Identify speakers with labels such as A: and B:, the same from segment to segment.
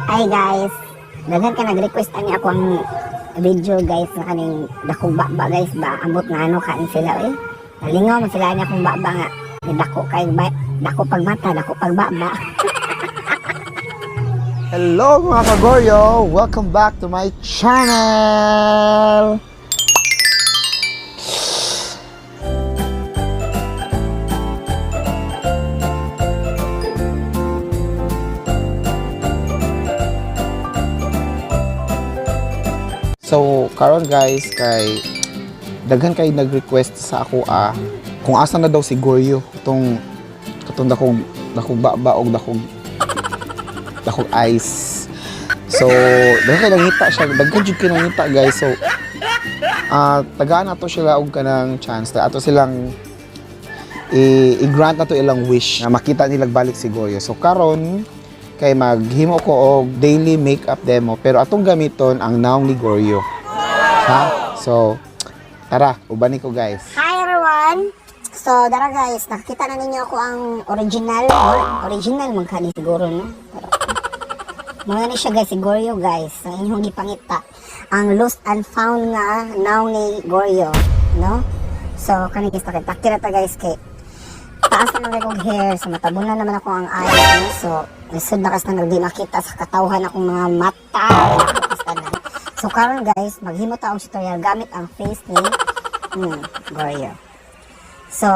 A: Hi guys! Daghan ka nag-request ani ako ang video guys nga kaning dakong baba guys ba, ambot nga ano kain sila eh. Nalingaw man sila ani akong baba nga ni dako kay ba, dako pag mata, dako pag baba.
B: Hello mga kagoryo! Welcome back to my channel! So, karon guys, kay daghan kay nag-request sa ako kung asa na daw si Goryo itong katong dakong dakong baba og dakong dakong ice. So, daghan kay nangita siya, daghan jud kay nangita guys. So, tagaan nato sila og kanang chance. Ato silang i-grant nato ilang wish na makita nila balik si Goryo. So karon kay maghimo ko og daily makeup demo pero atong gamiton ang naong ni Goryo. Ha? So, tara, ubani ko guys.
A: Hi everyone! So dara guys, nakita na ninyo ako ang original, or original man kani siguro no. Pero, mga ni siya guys, si Goryo guys, ang inyong gipangita. Ang lost and found nga now ni Goryo, no? So kani guys, takira ta guys kay taas naman kay kong hair, so matabunan naman ako ang eyes, no? So, lisod na kas na di makita sa katawhan akong mga mata. Tanan. So, karon guys, maghimo ta og tutorial gamit ang face ni Goryo. So,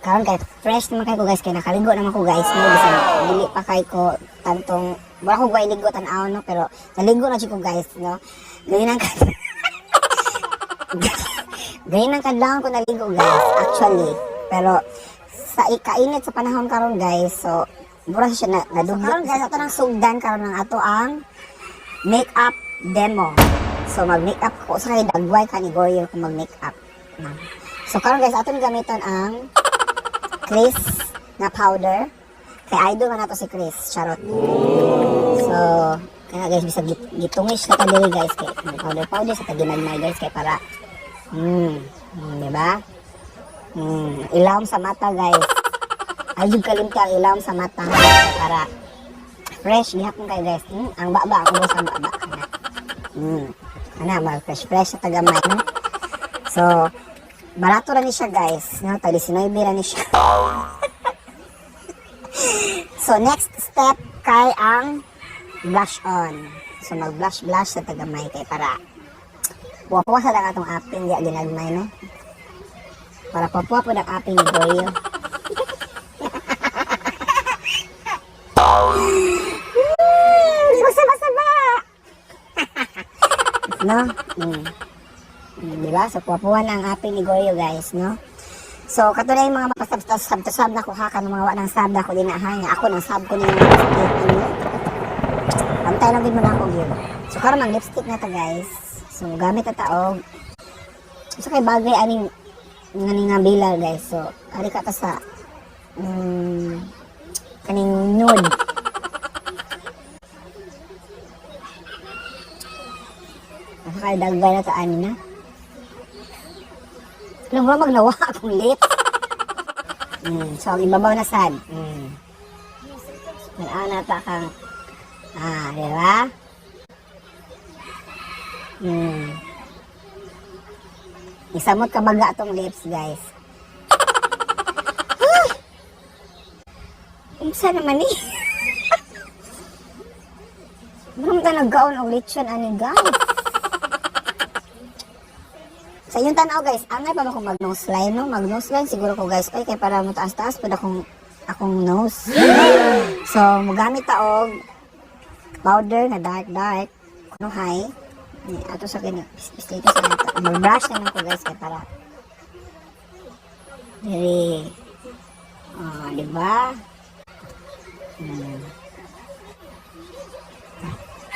A: karon kay fresh naman kay ko guys, kay nakaligo naman ko guys, no? Bisan dili pa kay ko tantong, wala ko guay ligo tan-aw, no? Pero naligo na jud ko guys, no? Ganyan ang Ganyan ang kadlawon ko naligo guys, actually. Pero sa ikainit sa panahon karon guys, so mura siya na nadugyot. So, karon guys, ato nang sugdan karon ang ato ang makeup demo. So mag-makeup ko sa kay dagway ka ni Goryo kung mag-makeup. No. So karon guys, aton gamiton ang Chris na powder. Kay idol man nato si Chris, charot. So, kaya guys, bisag gitungish na ta diri guys kay powder powder sa taginagmay guys kay para di ba? Ilawom sa mata guys. Ay jud kalimti ang ilawom sa mata para fresh gihapon kayo guys. Ang baba, ang ubos ang baba. Ana. Ana, mag fresh fresh sa tagamay no. So, barato ra ni siya guys, no? Tag 19 ra ni siya. So, next step kay ang blush on. So, mag-blush blush sa tagamay kay para puwa sa lang atong aping di ginagmay no. Para papuwa po ang aping ni Goyo. Basa-basa no? Di ba? So, puwa na ang aping ni Goyo guys, no? So, katulad yung mga mapasab-sab na ko ha, kanong mga wa ng sab na ko din na ha, nga ako nang sab ko ni mga lipstick ninyo. Pantay lang din mo na ako yun. So, karon mag lipstick na ta guys. So, gamit na ta og so kay bagay aning ngani nga bilar guys. So, ari ka ta sa kaning nude. Asa kay dagbay na ta ani na. Alam mo magnawa akong lips. So, ang ibabaw na sad. Nag-ana ta kang di ba? Isamot ka baga atong lips, guys. Ah! Unsa naman ni? Mura ta nagkaon og lechon ani guys. Sa inyong tanaw guys, angay pa ba kung mag nose line no? Mag nose line siguro ko guys. Oy, kay para mo taas-taas pud akong nose. So, mogamit ta og powder na dark dark kuno hay. Ni ato sa kini dito sa ato. Mag-brush na lang ko guys kay para diri. Ah, di ba?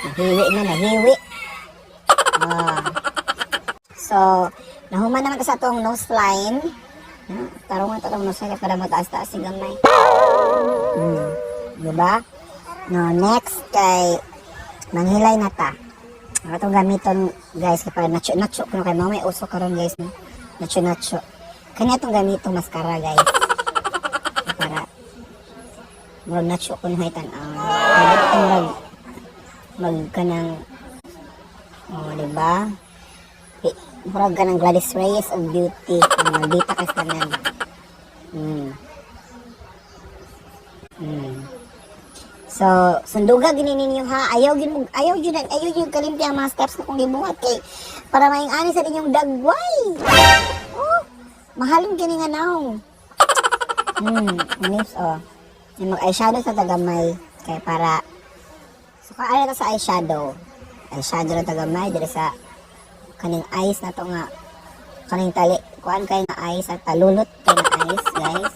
A: Nahiwi na, nahiwi. Ah. So, nahuman naman ta sa atong nose line. Tarungan ta atong nose line para mataas-taas si gamay. Di ba? No, next kay manghilay na ta. Ang atong gamiton guys kay para nacho-nacho kuno kay mamay uso karon guys no. Nacho-nacho. Kani atong gamiton mascara guys. Para murag nacho kuno hay tan-aw. Murag Mag kanang, oh, di ba? Murag ka ng Gladys Reyes of beauty. Ang maldita ka sa tanan. So, sunduga gini ninyo ha. Ayaw gin mo, ayaw yun, ayaw yun kalimpi ang mga steps na kung gibuhat kay para maing ani sa inyong dagway. Oh, mahalong gini nga naong. Lips oh. Yung mag eyeshadow sa tagamay kay para. So kaara ta sa eyeshadow. Eyeshadow na tagamay diri sa kaning eyes na to nga kaning tali kuan kay nga eyes at talulot kay nga eyes, guys.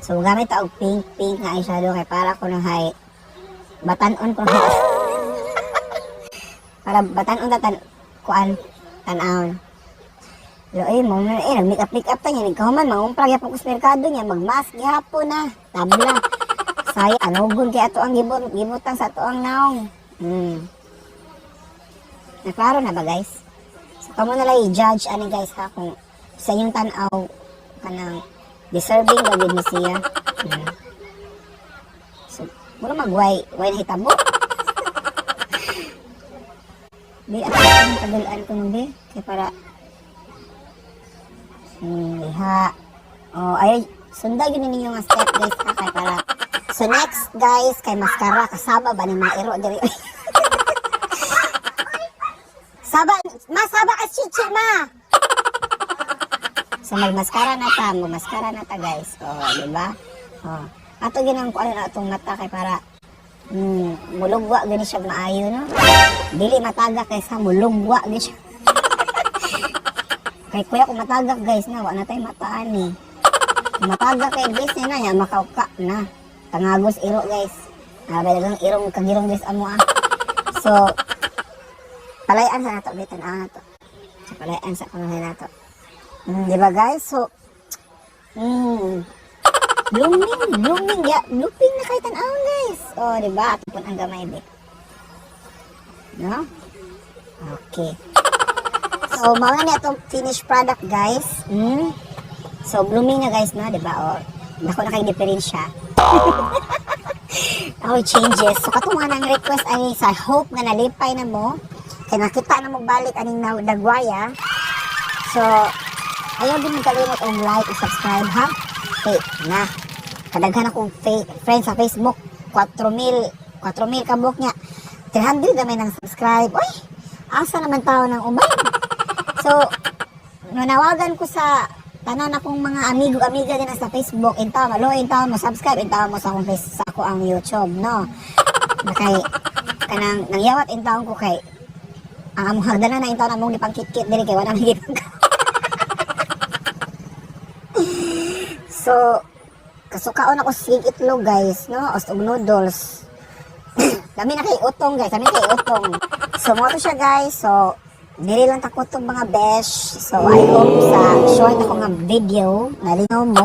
A: So gamit ta og pink pink nga eyeshadow kay para kuno hay batan-on kuno, para batan-on ta tan kuan tan-awon. Pero eh, mo na eh, nag-make up, make up ta niya, nagkahuman, mangumpra gyapon ko sa merkado niya, mag-mask gyapon na, tabla. Saya, anugon kay ato ang gibutang sa ato ang naong. Naklaro na ba, guys? So, kamo na lang i-judge ani, guys, ha, kung sa inyong tan-aw kanang deserving ba gid ni siya. So, mura magway, way nahitabo. Di, ato ang kadulaan ko nung bi, kay para liha. Oh, ay, sundan yun ninyo nga step, guys, ha, kay para. So next, guys, kay mascara kasaba ba ni mga iro diri. Saba, ma, saba ka chichi, ma. So magmaskara na ta, magmaskara na ta, guys. Oh, di ba? Oh. Ato ginang kuan na atong mata kay para mulugwa gani siya maayo, no. Dili matagak kaysa mulugwa gani siya. Kay kuya kung matagak, guys, na, wa na tayo mataan ni. Matagak kay guys niya na, ya makauka na. Tangagos iro, guys. Nabay lang irong kagirong, guys, amo ah. So palayan sa nato bitan na to. So palayan sa kuno nato. Di ba, guys? So blooming, blooming ya, blooming na kay tan-awon, guys. Oh, di ba? Ato pun ang gamay be. No? Okay. So, mao na ni atong finished product, guys. So, blooming na, guys, no? Di ba? O, dako na kay diferensya. Ako changes. So, katong nga nang request ay sa hope nga nalipay na mo. Kay nakita na mo balik aning dagwaya. So, ayaw din kalimot og like ug subscribe, ha. Hey, na. Kadaghan akong friends sa Facebook. 4,000, 4,000 ka buok niya. 300 na may nang subscribe. Uy, asa naman tao ng uban? So, nanawagan ko sa tanan akong mga amigo amiga din sa Facebook, intaw mo, intaw mo subscribe, intaw mo sa akong face, sa ako ang YouTube, no? Na kay kanang nangyawat intaw ko kay ang among hagdanan na intaw na among gipangkit-kit diri kay wala man gipang. So kasukaon ako sig itlog, guys, no, os og noodles. Dami na kay utong, guys, dami na kay utong. So mo to siya, guys. So diri lang takot tong mga besh. So I hope sa short ako nga video nalingaw mo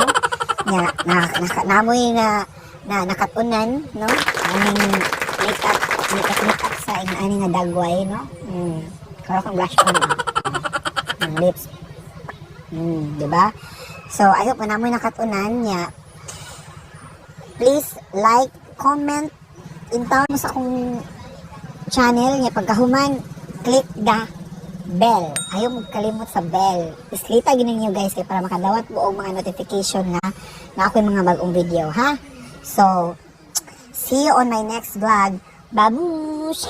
A: nga na, na, namoy na na nakatunan, no, aning makeup makeup makeup sa ing ani nga dagway, no. Karon kong blush on, ah. Ang lips. Di ba? So I hope na namoy nakatunan niya. Please like, comment, intaw mo sa akong channel niya. Pagkahuman, click the bell. Ayaw mo kalimot sa bell. Islita gini niyo, guys, kay para makadawat mo og mga notification nga na ako'y mga bagong video, ha. So see you on my next vlog. Babush.